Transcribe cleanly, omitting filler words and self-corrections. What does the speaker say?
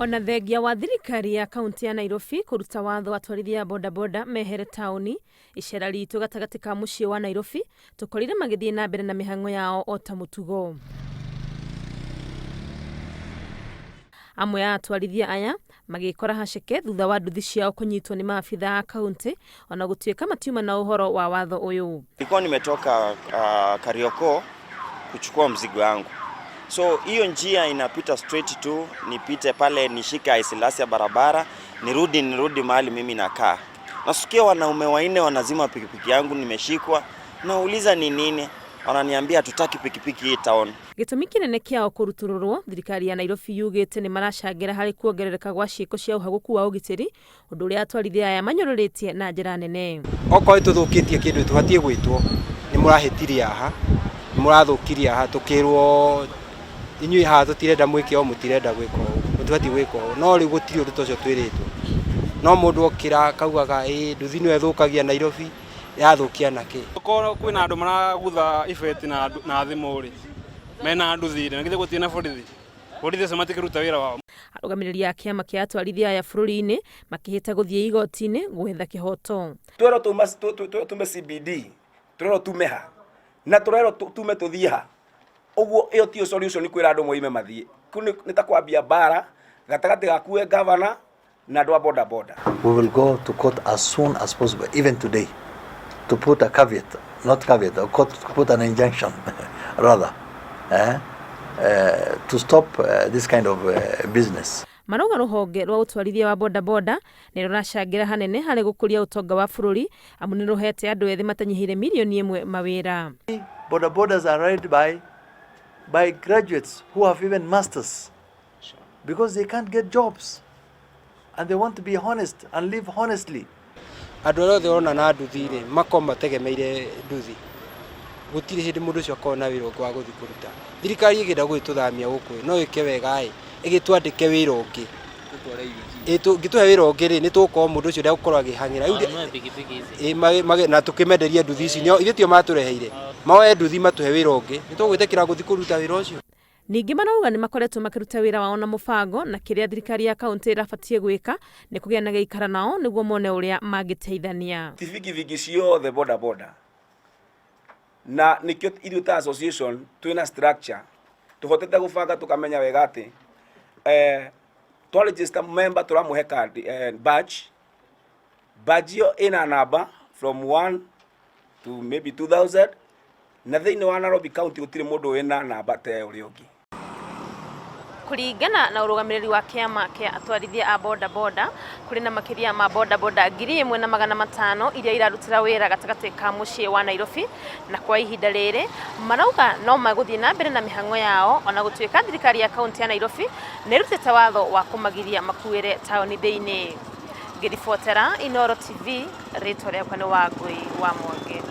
Ona thengia wa thirikari ya kaunti ya Nairobi kũruta watho atwarithia a bodaboda mehere taũni, icera ritũ gatagatĩ ka mũciĩ wa Nairobi tũkorire magĩthiĩ na mbere na mĩhang'o yao o ta mũtugo. Amwe a atwarithia aya magĩkora haceke thutha wa nduthi ciao kũnyitwo nĩ maabitha a kaunti ona gũtuĩka matiuma na ũhoro wa watho ũyũ. Nilikuwa nimetoka Kariokor kuchukua mzigo yangu, so hiyo njia inapita straight tu, nipite pale nishike Haile ya barabara nirudi mahali mimi nakaa. Nasikia wanaume wanne wanazima pikipiki yangu, nimeshikwa. Nauliza ni nini, wananiambia hatutaki pikipiki hii town. Gĩtũmi kĩnene kĩao kũrutũrũrwo, thirikari ya Nairobi yugĩte nĩ maracangĩra harĩ kuongerereka gwa ciĩko cia ũhagũku wa ũgitĩri, ũndũ ũrĩa atwarithia aya manyũrũrĩtie na njĩra nene. Okorwo tũthũkĩtie kĩndũ tũbatiĩ gwĩtwo, nĩ mũrahĩtirie haha, nĩ mũrathũkirie haha, tũkĩrwo inyuĩ haha tũtirenda mwĩke ũũ, mũtirenda gwĩka ũũ, mũtibatiĩ gwĩka ũũ, no rĩu gũtirĩ ũndũ ta ũcio twĩrĩtwo. No mũndũ okĩra akaugaga ĩĩ nduthi nĩyo ĩthũkagia Nairobi, yathũkia na kĩ? Okorwo kwĩna andũ maragutha ibeti na thimũ rĩ, mena nduthi rĩ, na githĩ gũtirĩ na borithi? Borithi acio matikĩruta wĩra wao. Arũgamĩrĩri a kĩama kĩa atwarithia aya bũrũri-inĩ makĩhĩta gũthiĩ igoti-inĩ gwetha kĩhoto. Twerwo tume CBD, tũrerwo tume ha, na tũrerwo tume tũthiĩ ha. Ũguo ĩyo tiyo solution kwĩra andũ moime mathiĩ. Kũu nĩ ta kwambia mbara gatagatĩ gaku we governor na andũ a boda boda. We will go to court as soon as possible, even today, to put a caveat, not caveat, a court to put an injunction, rather, to stop this kind of business. Marauga rũhonge rwa ũtwarithia wa bodaboda nĩ rũracangĩra hanene harĩ gũkũria ũtonga wa bũrũri, amu nĩ rũhete andũ ethĩ matanyihĩire mirioni 1 mawĩra. Boda bodas are run by graduates who have even masters because they can't get jobs and they want to be honest and live honestly. Andũ arĩa othe ũrona na nduthi rĩ, makoragwo mategemeire nduthi. Gũtirĩ hĩndĩ mũndũ ũcio akoragwo na wĩra ũngĩ wa gũthiĩ kũruta. Thirikari ĩngĩenda gũgĩtũthamia gũkũ no ĩke wega ĩ, ĩgĩtwandĩke wĩra ũngĩ. Ĩngĩtũhe wĩra ũngĩ rĩ, nĩ tũgũkorwo mũndũ ũcio ndegũkorwo akĩhang'ĩra. Na tũkĩmenderie nduthi ici, ithuĩ tio matũreheire. Moe nduthi matũhe wĩra ũngĩ, nĩ tũgwĩtĩkĩra gũthiĩ kũruta wĩra ũcio. Ningĩ marauga nĩ makoretwo makĩruta wĩra wao na mũbango, na kĩrĩa thirikari ya kaunti ĩrabatiĩ gwĩka nĩ kũgĩa na gĩikara nao nĩguo mone ũrĩa mangĩteithania. Ti bigibigi ciothe boda boda, na nĩkĩo ithuĩ ta association twĩna structure tũhotete gũbanga tũkamenya wega atĩ twa register member tũramũhe card, badge. Badge ĩyo ĩna namba from 1 to maybe 2000, na thĩinĩ wa Nairobi County gũtirĩ mũndũ wĩna namba ta ĩyo ũrĩa ũngĩ. Kũringana na ũrũgamĩrĩri wa kĩama kĩa atwarithia a boda boda, kũrĩ na makĩria ma boda boda 1500 iria irarutĩra wĩra gatagatĩ ka mũciĩ wa Nairobi, na kwa ihinda rĩrĩ marauga no magũthiĩ na mbere na mĩhang'o yao ona gũtuĩka thirikari ya kaunti ya Nairobi nĩ ĩrutĩte watho wa kũmagiria makuĩre taũni thĩinĩ. Ngĩribotera Inooro TV, rĩtwa rĩakwa nĩ Wangũi wa Mwangi.